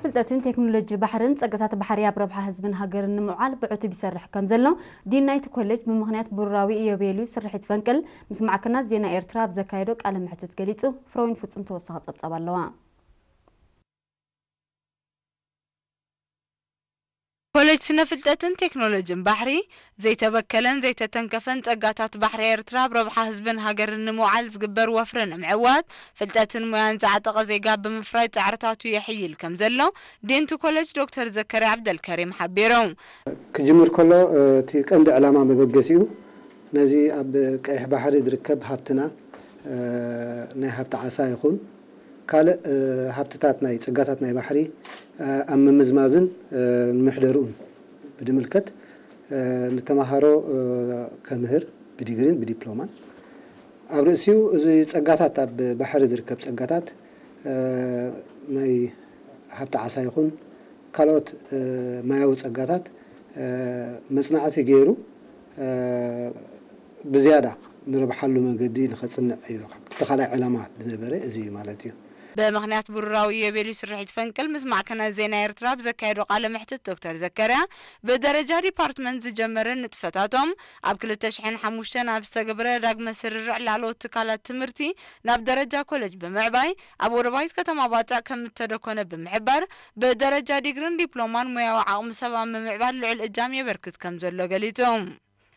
ፍልጠትን ቴክኖሎጂ ባሕርን ጸጋታት ባሕሪ ኣብ ረብሓ ህዝብን ሃገርን ንምውዓል ብዕቱብ ይሰርሕ ከም ዘሎ ዲን ናይቲ ኮሌጅ ብምኽንያት ብሩራዊ ኢዮቤልዩ ስርሒት ፈንቅል ምስ ማዕከናት ዜና ኤርትራ ኣብ ዘካየዶ ቃለ መሕትት ገሊጹ። ፍሮዊን ፍጹም ተወሳኺ ጸብጻብ ኣለዋ። ኮሌጅ ስነ ፍልጠትን ቴክኖሎጂን ባሕሪ ዘይተበከለን ዘይተተንከፈን ጸጋታት ባሕሪ ኤርትራ ኣብ ረብሓ ህዝብን ሃገርን ንምውዓል ዝግበር ወፍሪ ንምዕዋት ፍልጠትን ሞያን ዝዓጠቐ ዜጋ ብምፍራይ ጻዕርታቱ የሕይል ከም ዘሎ ዴንቱ ኮሌጅ ዶክተር ዘከርያ ዓብደልከሪም ሓቢሩ። ክጅምር ከሎ እቲ ቀንዲ ዕላማ መበገሲኡ ነዚ ኣብ ቀይሕ ባሕሪ ዝርከብ ሃብትና ናይ ሃብቲ ዓሳ ይኹን ካልእ ሃብትታት ናይ ጸጋታት ናይ ባሕሪ ኣብ ምምዝማዝን ንምሕደርኡን ብድምልከት ንተምሃሮ ከምህር ብዲግሪን ብዲፕሎማን ኣብ ርእሲኡ እዚ ጸጋታት ኣብ ባሕሪ ዝርከብ ጸጋታት ናይ ሃብቲ ዓሳ ይኹን ካልኦት ማያዊ ጸጋታት መጽናዕቲ ገይሩ ብዝያዳ ንረብሓሉ መንገዲ ንኸጽንዕ እዩ። እቲ ካልኣይ ዕላማ ዝነበረ እዚ እዩ ማለት እዩ። ብምኽንያት ብሩራዊ ኢዮቤልዩ ስርሒት ፈንቅል ምስ ማዕከናት ዜና ኤርትራ ብዘካየዶ ቃለ መሕትት ዶክተር ዘከርያ ብደረጃ ዲፓርትመንት ዝጀመረ ንጥፈታቶም ኣብ ክልተ ሽሕን ሓሙሽተን ኣብ ዝተገብረ ዳግመ ስርርዕ ላዕለዎት ትካላት ትምህርቲ ናብ ደረጃ ኮሌጅ ብምዕባይ ኣብ ወደባዊት ከተማ ባጽዕ ከም እተደኮነ ብምሕባር ብደረጃ ዲግርን ዲፕሎማን ሞያዊ ዓቕሚ ሰብ ኣብ ምምዕባል ልዑል እጃም የበርክት ከም ዘሎ ገሊጹ።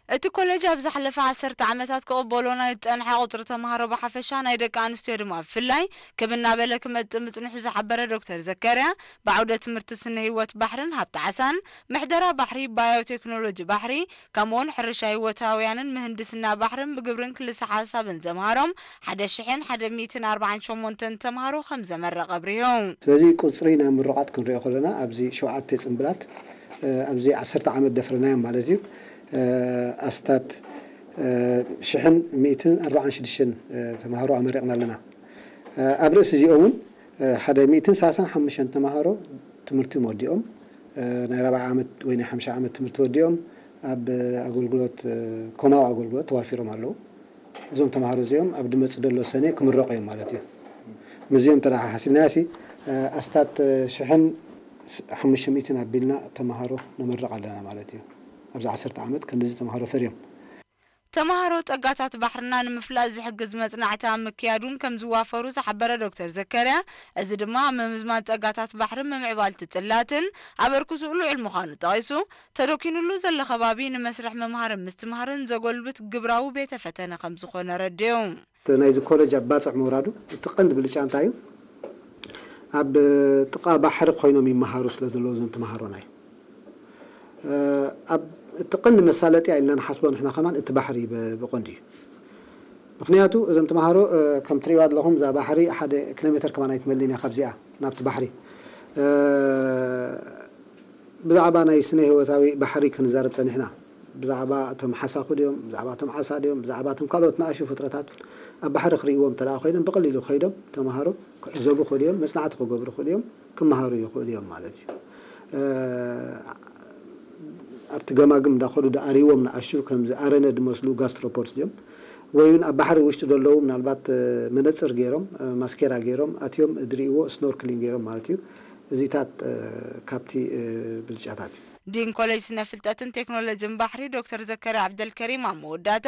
እቲ ኮሌጅ ኣብ ዝሓለፈ ዓሰርተ ዓመታት ክቕበሎ ናይ ዝጸንሐ ቁጽሪ ተምሃሮ ብሓፈሻ ናይ ደቂ ኣንስትዮ ድማ ብፍላይ ክብ እናበለ ክመጽእ ምጽንሑ ዝሓበረ ዶክተር ዘከርያ ብዓውደ ትምህርቲ ስነ ህይወት ባሕርን ሃብቲ ዓሳን ምሕደራ ባሕሪ ባዮ ቴክኖሎጂ ባሕሪ ከምኡውን ሕርሻ ህይወታውያንን ምህንድስና ባሕርን ብግብርን ክልሰ ሓሳብን ዘምሃሮም ሓደ ሽሕን ሓደ ሚእትን ኣርባዓን ሸሞንተን ተምሃሮ ከም ዘመረቐ ኣብሪሁ። ስለዚ ቁጽሪ ናይ ምሩቓት ክንሪኦ ከለና ኣብዚ ሸውዓተ ጽምብላት ኣብዚ ዓሰርተ ዓመት ደፍረናዮም ማለት እዩ ኣስታት ሽሕን ሚእትን ኣርባዓን ሽዱሽተን ተምሃሮ ኣመሪቕና ኣለና። ኣብ ርእሲ እዚኦም እውን ሓደ ሚእትን ሰላሳን ሓሙሽተን ተምሃሮ ትምህርቲም ወዲኦም ናይ ራብዓ ዓመት ወይ ናይ ሓምሻ ዓመት ትምህርቲ ወዲኦም ኣብ ኣገልግሎት ኮማዊ ኣገልግሎት ተዋፊሮም ኣለዉ። እዞም ተምሃሮ እዚኦም ኣብ ድመጽእ ደሎ ሰነ ክምረቑ እዮም ማለት እዩ። ምስዚኦም እንተ ደኣ ሓሲብናዮ ሲ ኣስታት ሽሕን ሓሙሽተ ሚእትን ኣቢልና ተምሃሮ ነመርቕ ኣለና ማለት እዩ። ኣብዚ ዓሰርተ ዓመት ክንድዚ ተምሃሮ ፈርዮም። ተምሃሮ ጸጋታት ባሕርና ንምፍላጥ ዝሕግዝ መጽናዕቲ ኣብ ምክያድ እውን ከም ዝዋፈሩ ዝሓበረ ዶክተር ዘከርያ፣ እዚ ድማ ኣብ ምምዝማዝ ጸጋታት ባሕርን ምምዕባል ትጽላትን ኣበርክትኡ ልዑል ምዃኑ ጠቒሱ፣ ተደኪኑሉ ዘሎ ከባቢ ንመስርሕ ምምሃርን ምስትምሃርን ዘጎልብት ግብራዊ ቤተ ፈተነ ከም ዝኾነ ኣረዲኡ። ናይዚ ኮለጅ ኣብ ባጽዕ ምውራዱ እቲ ቀንዲ ብልጫ እንታይ እዩ? ኣብ ጥቓ ባሕሪ ኮይኖም ይመሃሩ ስለ ዘለዉ እዞም ተምሃሮና እዩ። ኣብ እቲ ቀንዲ መሳለጥያ ኢልና ንሓስቦ ንሕና ከማን እቲ ባሕሪ እዩ ብ-፣ ብቐንዱ እዩ። ምኽንያቱ እዞም ተምሃሮ ከም ትርእይዋ ዘለኹም እዛ ባሕሪ ሓደ ኪሎ ሜተር ከማን ኣይትመልእን እያ ካብዚኣ ናብቲ ባሕሪ። ብዛዕባ ናይ ስነ ህይወታዊ ባሕሪ ክንዛረብ ጸኒሕና። ብዛዕባ እቶም ሓሳኹ ድዮም፣ ብዛዕባ እቶም ዓሳ ድዮም፣ ብዛዕባ እቶም ካልኦት ንኣሽቱ ፍጥረታት ኣብ ባሕሪ ክርእይዎም እንተ ደኣ ኮይኖም ብቐሊሉ ከይዶም ተምሃሮ ክዕዘቡ ይኽእሉ እዮም፣ መጽናዕቲ ክገብሩ ይኽእሉ እዮም፣ ክመሃሩ ይኽእሉ እዮም ማለት እዩ። ኣብቲ ገማግም እንዳኸዱ ደኣርይዎም ንኣሽቱ ከምዚ ኣረነ ዝመስሉ ጋስትሮፖድስ ድዮም ወይ እውን ኣብ ባሕሪ ውሽጢ ዘለዉ ምናልባት መነጽር ገይሮም ማስኬራ ገይሮም ኣትዮም ዝርእይዎ ስኖርክሊንግ ገይሮም ማለት እዩ። እዚታት ካብቲ ብልጫታት እዩ። ዲን ኮሌጅ ስነ ፍልጠትን ቴክኖሎጂን ባሕሪ ዶክተር ዘከርያ ዓብደልከሪም ኣብ መወዳእታ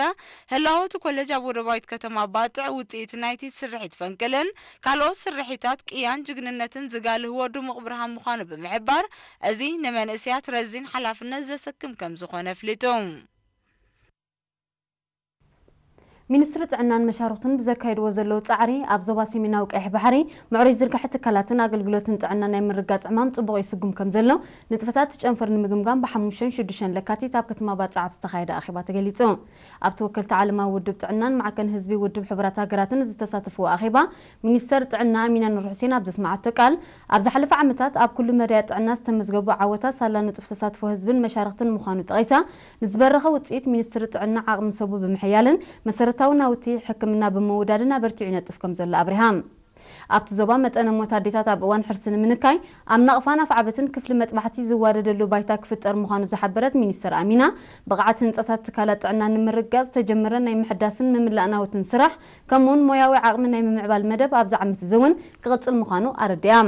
ህላወ እቲ ኮሌጅ ኣብ ወደባዊት ከተማ ባጽዕ ውጽኢት ናይቲ ስርሒት ፈንቅልን ካልኦት ስርሒታት ቅያን ጅግንነትን ዝጋልህዎ ድሙቕ ብርሃን ምዃኑ ብምሕባር፣ እዚ ንመንእሰያት ረዚን ሓላፍነት ዘሰክም ከም ዝኾነ ኣፍሊጡ። ሚኒስትሪ ጥዕናን መሻርኽቱን ብዘካየድዎ ዘለዉ ጻዕሪ ኣብ ዞባ ሰሜናዊ ቀይሕ ባሕሪ ምዕሩይ ዝርግሐ ትካላትን ኣገልግሎትን ጥዕና ናይ ምርጋጽ ዕማም ጽቡቕ ይስጉም ከም ዘሎ ንጥፈታት ጨንፈር ንምግምጋም ብሓሙሽተን ሽዱሽተን ለካቲት ኣብ ከተማ ባጽዕ ኣብ ዝተኻየደ ኣኼባ ተገሊጹ። ኣብቲ ወከልቲ ዓለማዊ ውድብ ጥዕናን ማዕከን ህዝቢ ውድብ ሕቡራት ሃገራትን ዝተሳተፍዎ ኣኼባ፣ ሚኒስተር ጥዕና ኣሚና ኑር ሑሴን ኣብ ዘስመዓቶ ቃል፣ ኣብ ዝሓለፈ ዓመታት ኣብ ኩሉ መዳያት ጥዕና ዝተመዝገቡ ዓወታት ሳላ ንጡፍ ተሳትፎ ህዝብን መሻርኽትን ምዃኑ ጠቒሳ፣ ንዝበረኸ ውጽኢት ሚኒስትሪ ጥዕና ዓቕሚ ሰቡ ብምሕያልን መሰረታዊ ናውቲ ሕክምና ብምውዳድን ኣበርቲዑ ይነጥፍ ከም ዘሎ ኣብሪሃ። ኣብቲ ዞባ መጠነ ሞት ኣዴታት ኣብ እዋን ሕርሲ ንምንካይ ኣብ ናቕፋን ኣፍዓበትን ክፍሊ መጥባሕቲ ዝዋደደሉ ባይታ ክፍጠር ምዃኑ ዝሓበረት ሚኒስተር ኣሚና፣ ብቕዓት ህንጻታት ትካላት ጥዕና ንምርግጋጽ ዝተጀመረ ናይ ምሕዳስን ምምላእ ናውትን ስራሕ፣ ከምኡውን ሞያዊ ዓቕሚ ናይ ምምዕባል መደብ ኣብዚ ዓመት እዚ እውን ክቕጽል ምዃኑ ኣረዲኣ።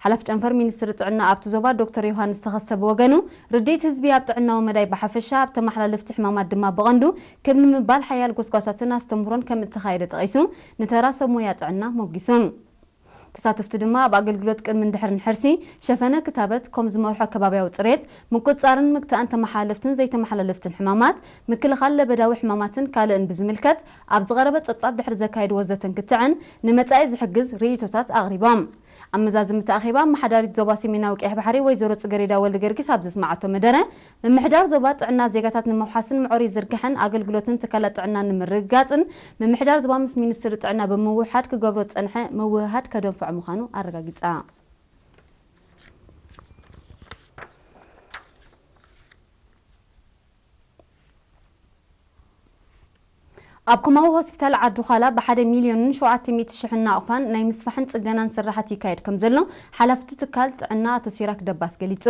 ሓላፊ ጨንፈር ሚኒስትሪ ጥዕና ኣብቲ ዞባ ዶክተር ዮሃንስ ተኸስተ ብወገኑ፣ ርድኢት ህዝቢ ኣብ ጥዕናዊ መዳይ ብሓፈሻ፣ ኣብ ተመሓላለፍቲ ሕማማት ድማ ብቐንዱ ክብ ንምባል ሓያል ጎስጓሳትን ኣስተምህሮን ከም እተኻየደ ጠቒሱ፣ ንተራ ሰብ ሞያ ጥዕና ሞጊሱ። ተሳተፍቲ ድማ ኣብ ኣገልግሎት ቅድምን ድሕርን ሕርሲ፣ ሸፈነ ክታበት፣ ኮም ዝመርሖ ከባብያዊ ጽሬት፣ ምቁጽጻርን ምግታእን ተመሓላለፍትን ዘይተመሓላለፍትን ሕማማት፣ ምክልኻል ለበዳዊ ሕማማትን ካልእን ብዝምልከት ኣብ ዝቐረበ ጸብጻብ ድሕሪ ዘካየድዎ ዘተን ክትዕን ንመጻኢ ዝሕግዝ ርእይቶታት ኣቕሪቦም። ኣብ መዛዘሚ እቲ ኣኼባ ኣመሓዳሪት ዞባ ሰሜናዊ ቀይሕ ባሕሪ ወይዘሮ ጽገሬዳ ወልደገርጊስ ኣብ ዘስመዓቶ መደረ፣ ምምሕዳር ዞባ ጥዕና ዜጋታት ንምውሓስን ምዕሩይ ዝርግሐን ኣገልግሎትን ትካላት ጥዕና ንምርግጋጽን ምምሕዳር ዞባ ምስ ሚኒስትሪ ጥዕና ብምውሕሓድ ክገብሮ ዝጸንሐ ምውህሃድ ከደንፍዖ ምዃኑ ኣረጋጊጻ። ኣብ ኮማዊ ሆስፒታል ዓዲ ዃላ ብሓደ ሚልዮንን ሸውዓተ ሚእቲ ሽሕን ናቕፋን ናይ ምስፋሕን ጽገናን ስራሓት ይካየድ ከም ዘሎ ሓላፍቲ ትካል ጥዕና ኣቶ ሲራክ ደባስ ገሊጹ።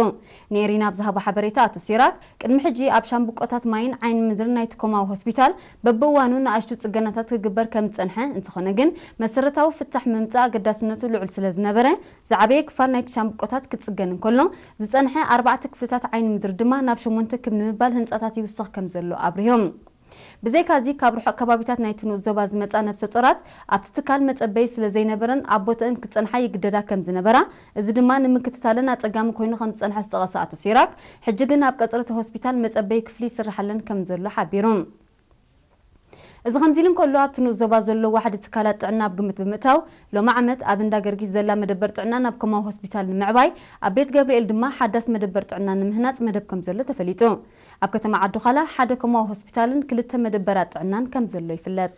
ንኤሪና ኣብ ዝሃቦ ሓበሬታ ኣቶ ሲራክ፣ ቅድሚ ሕጂ ኣብ ሻምብቆታት ማይን ዓይኒ ምድርን ናይቲ ኮማዊ ሆስፒታል በብእዋኑ ንኣሽቱ ጽገናታት ክግበር ከም ዝጸንሐ፣ እንተኾነ ግን መሰረታዊ ፍታሕ ምምጻእ ኣገዳስነቱ ልዑል ስለ ዝነበረ፣ ዝዓበየ ክፋል ናይቲ ሻምብቆታት ክጽገን እንከሎ፣ ዝጸንሐ ኣርባዕተ ክፍልታት ዓይኒ ምድሪ ድማ ናብ ሸሞንተ ክብ ንምባል ህንጻታት ይውስኽ ከም ዘሎ ኣብሪሆም። ብዘይካዚ፣ ካብ ርሑቕ ከባቢታት ናይቲ ንኡስ ዞባ ዝመጻ ነብሰ ጾራት ኣብቲ ትካል መጸበዪ ስለ ዘይነበረን ኣብ ቦትአን ክጸንሓ ይግደዳ ከም ዝነበራ፣ እዚ ድማ ንምክትታለን ኣጸጋሚ ኮይኑ ከም ዝጸንሐ ዝጠቐሰ ኣቶ ሲራክ፣ ሕጂ ግን ኣብ ቀጽሪ እቲ ሆስፒታል መጸበዪ ክፍሊ ይስርሓለን ከም ዘሎ ሓቢሩ። እዚ ከምዚ ኢሉ እንከሎ፣ ኣብቲ ንኡስ ዞባ ዘሎ ዋሕዲ ትካላት ጥዕና ኣብ ግምት ብምእታው፣ ሎሚ ዓመት ኣብ እንዳ ገርጊስ ዘላ መደበር ጥዕና ናብ ኮማዊ ሆስፒታል ንምዕባይ፣ ኣብ ቤት ገብርኤል ድማ ሓዳስ መደበር ጥዕና ንምህናጽ መደብ ከም ዘሎ ተፈሊጡ። ኣብ ከተማ ዓዲ ዃላ ሓደ ኮማዊ ሆስፒታልን ክልተ መደበራት ጥዕናን ከም ዘሎ ይፍለጥ።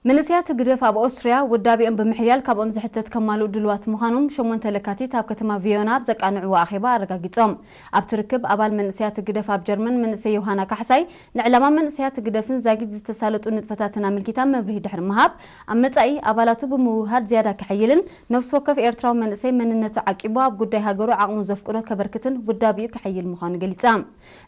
መንእሰያት ህግደፍ ኣብ ኦስትርያ ውዳቤኦም ብምሕያል ካብኦም ዝሕተት ከማልኡ ድሉዋት ምዃኖም ሸሞንተ ለካቲት ኣብ ከተማ ቪዮና ኣብ ዘቃንዕዎ ኣኼባ ኣረጋጊጾም። ኣብቲ ርክብ ኣባል መንእሰያት ህግደፍ ኣብ ጀርመን መንእሰይ ዮሃና ካሕሳይ ንዕላማ መንእሰያት ህግደፍን ዛጊት ዝተሳለጡ ንጥፈታትን ኣመልኪታ መብርሂ ድሕሪ ምሃብ፣ ኣብ መጻኢ ኣባላቱ ብምውህሃድ ዝያዳ ከሐይልን ነፍሲ ወከፍ ኤርትራዊ መንእሰይ መንነቱ ዓቂቡ ኣብ ጉዳይ ሃገሩ ዓቕሙ ዘፍቅዶ ከበርክትን ውዳቤኡ ከሐይል ምዃኑ ገሊጻ።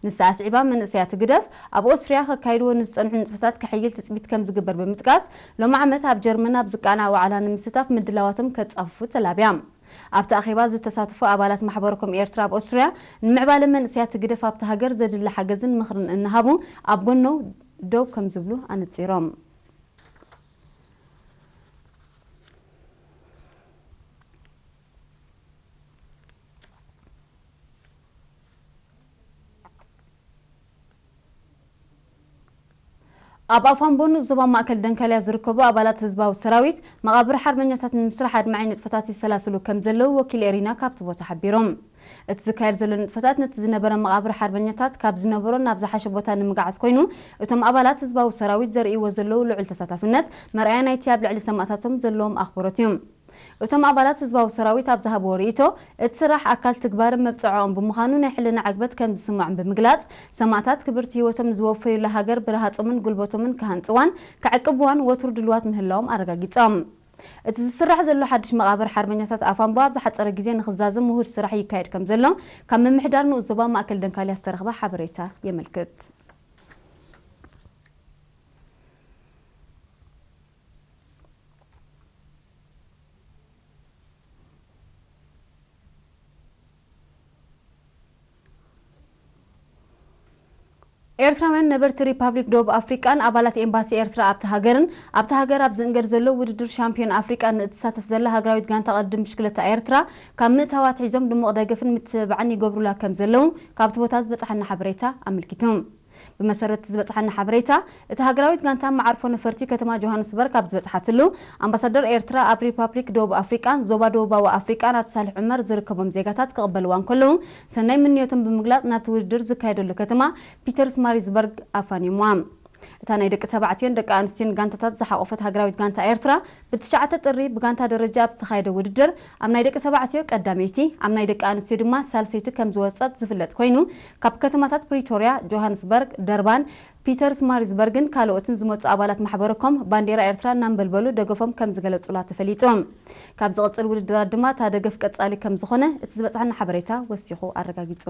ንሳ ኣስዒባ፣ መንእሰያት ህግደፍ ኣብ ኦስትርያ ከካይድዎ ንዝጸንሑ ንጥፈታት ከሐይል ትጽቢት ከም ዝግበር ብምጥቃስ፣ ሎሚ ዓመት ኣብ ጀርመን ኣብ ዝቃናዕ ዋዕላ ንምስታፍ ምድላዋቶም ከጻፍፉ ተላብያ። ኣብቲ ኣኼባ ዝተሳተፉ ኣባላት ማሕበረ ኮም ኤርትራ ኣብ ኦስትርያ፣ ንምዕባለ መንእሰያት ህግደፍ ኣብቲ ሃገር ዘድሊ ሓገዝን ምኽርን እናሃቡ ኣብ ጎኖም ደው ከም ዝብሉ ኣነጺሮም። ኣብ ኣፋምቦ ንኡስ ዞባ ማእከል ደንካልያ ዝርከቡ ኣባላት ህዝባዊ ሰራዊት፣ መቓብር ሓርበኛታት ንምስራሕ ኣድማዒ ንጥፈታት ይሰላስሉ ከም ዘለዉ ወኪል ኤሪና ካብቲ ቦታ ሓቢሮም። እቲ ዝካየድ ዘሎ ንጥፈታት ነቲ ዝነበረ መቓብር ሓርበኛታት ካብ ዝነበሮ ናብ ዝሓሸ ቦታ ንምግዓዝ ኮይኑ፣ እቶም ኣባላት ህዝባዊ ሰራዊት ዘርእይዎ ዘለዉ ልዑል ተሳታፍነት መርኣያ ናይቲ ኣብ ልዕሊ ሰማእታቶም ዘለዎም ኣኽብሮት እዩ። እቶም ኣባላት ህዝባዊ ሰራዊት ኣብ ዝሃብዎ ርእይቶ፣ እቲ ስራሕ ኣካል ትግባርን መብጽዓኦም ብምዃኑ ናይ ሕልና ዕግበት ከም ዝስምዖም ብምግላጽ፣ ሰማእታት ክብርቲ ህይወቶም ዝወፈዩላ ሃገር ብረሃጾምን ጉልበቶምን ክሃንጽዋን ክዕቅብዋን ወትሩ ድሉዋት ምህላዎም ኣረጋጊጾም። እቲ ዝስራሕ ዘሎ ሓድሽ መቓብር ሓርበኛታት ኣፋምቦ ኣብ ዝሓጸረ ግዜ ንኽዛዘም ውሁድ ስራሕ ይካየድ ከም ዘሎ ካብ ምምሕዳር ንኡስ ዞባ ማእከል ደንካልያ ዝተረኽበ ሓበሬታ የመልክት። ኤርትራውያን ነበርቲ ሪፓብሊክ ደቡብ ኣፍሪቃን ኣባላት ኤምባሲ ኤርትራ ኣብቲ ሃገርን ኣብቲ ሃገር ኣብ ዝእንገድ ዘሎ ውድድር ሻምፒዮን ኣፍሪቃ ንእትሳተፍ ዘላ ሃገራዊት ጋንታ ቅድድም ብሽክለታ ኤርትራ ካብ ምእታዋ ኣትሒዞም ድሙቕ ደገፍን ምትብባዕን ይገብሩላ ከም ዘለዉ ካብቲ ቦታ ዝበጽሓና ሓበሬታ ኣመልኪቱ። ብመሰረት ዝበጽሓና ሓበሬታ፣ እታ ሃገራዊት ጋንታ መዓርፎ ነፈርቲ ከተማ ጆሃንስበርግ ኣብ ዝበጽሓትሉ፣ ኣምባሳደር ኤርትራ ኣብ ሪፓብሊክ ደቡብ ኣፍሪቃን ዞባ ደቡባዊ ኣፍሪቃን ኣቶ ሳልሕ ዑመር ዝርከቦም ዜጋታት ክቕበልዋ እንከለዉ፣ ሰናይ ምንዮቶም ብምግላጽ ናብቲ ውድድር ዝካየደሉ ከተማ ፒተርስማሪዝበርግ ኣፋንዮምዋ። እታ ናይ ደቂ ተባዕትዮን ደቂ ኣንስትዮን ጋንታታት ዝሓቖፈት ሃገራዊት ጋንታ ኤርትራ፣ ብትሽዓተ ጥሪ ብጋንታ ደረጃ ኣብ ዝተኻየደ ውድድር፣ ኣብ ናይ ደቂ ተባዕትዮ ቀዳመይቲ፣ ኣብ ናይ ደቂ ኣንስትዮ ድማ ሳልሰይቲ ከም ዝወጸት ዝፍለጥ ኮይኑ፣ ካብ ከተማታት ፕሪቶርያ፣ ጆሃንስበርግ፣ ደርባን ፒተርስማሪዝበርግን ካልኦትን ዝመጹ ኣባላት ማሕበረ ኮም ባንዴራ ኤርትራ እናንበልበሉ ደገፎም ከም ዝገለጹላ ተፈሊጡ። ካብ ዝቕጽል ውድድራት ድማ እታ ደገፍ ቀጻሊ ከም ዝኾነ እቲ ዝበጽሓና ሓበሬታ ወሲኹ ኣረጋጊጹ።